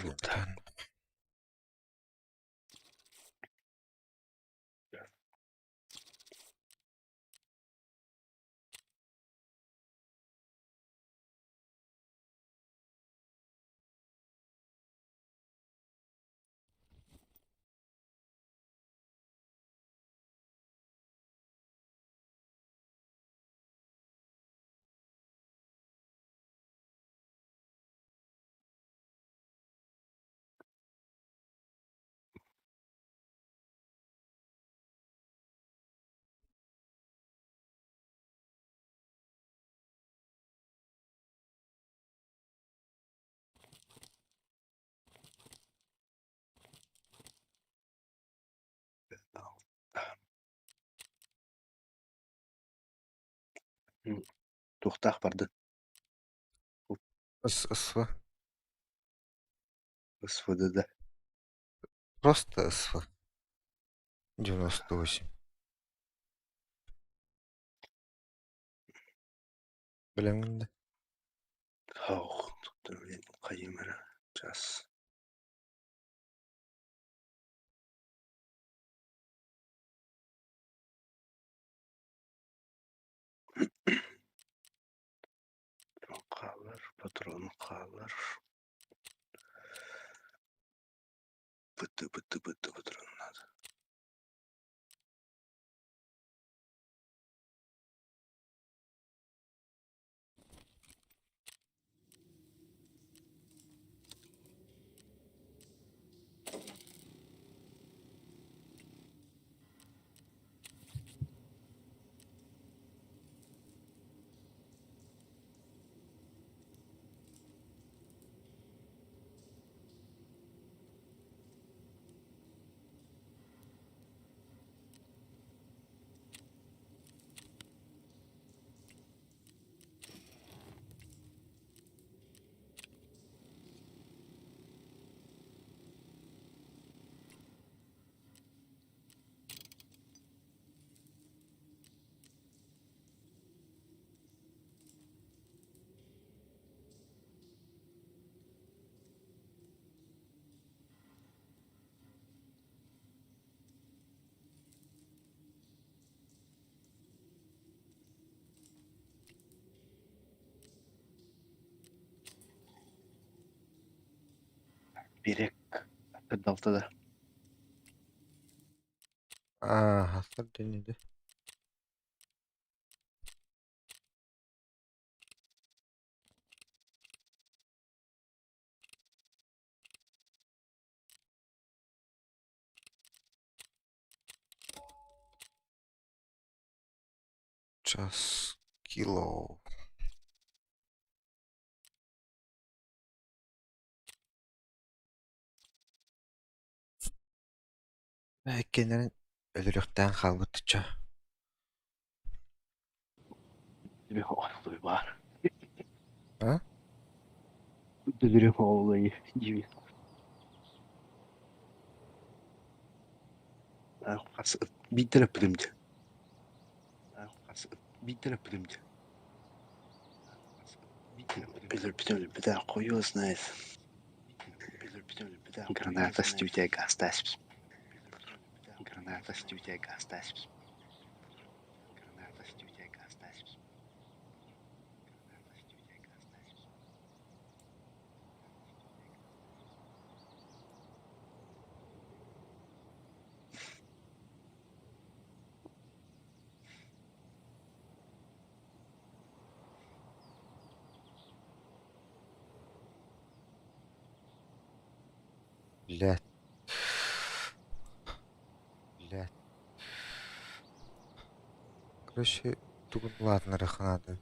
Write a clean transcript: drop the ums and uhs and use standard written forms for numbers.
Бултаан. Туохтаах бардын? ССВ. СВД да. Просто СВ. 98. Билэҥҥин да? Ох, хайым эрэ час. Хаалар, патрон хаалар. Быты, быты, быты, патрон надо. Берег далтада. Аа, хастар диэн Час кило. Иккиэннэрин өлөрүөхтээн хаалбыт ча. Баар. А? Биирдэр эппитим дии. Биирдэр эппитим дии. Өлөрбүтэ хуй знает. Граната с тютя гастась. Граната с тютя гастась. Граната с тютя гастась. Граната с тютя гастась. Блядь. Блядь. Короче, тугун улаатыннарыахха наада.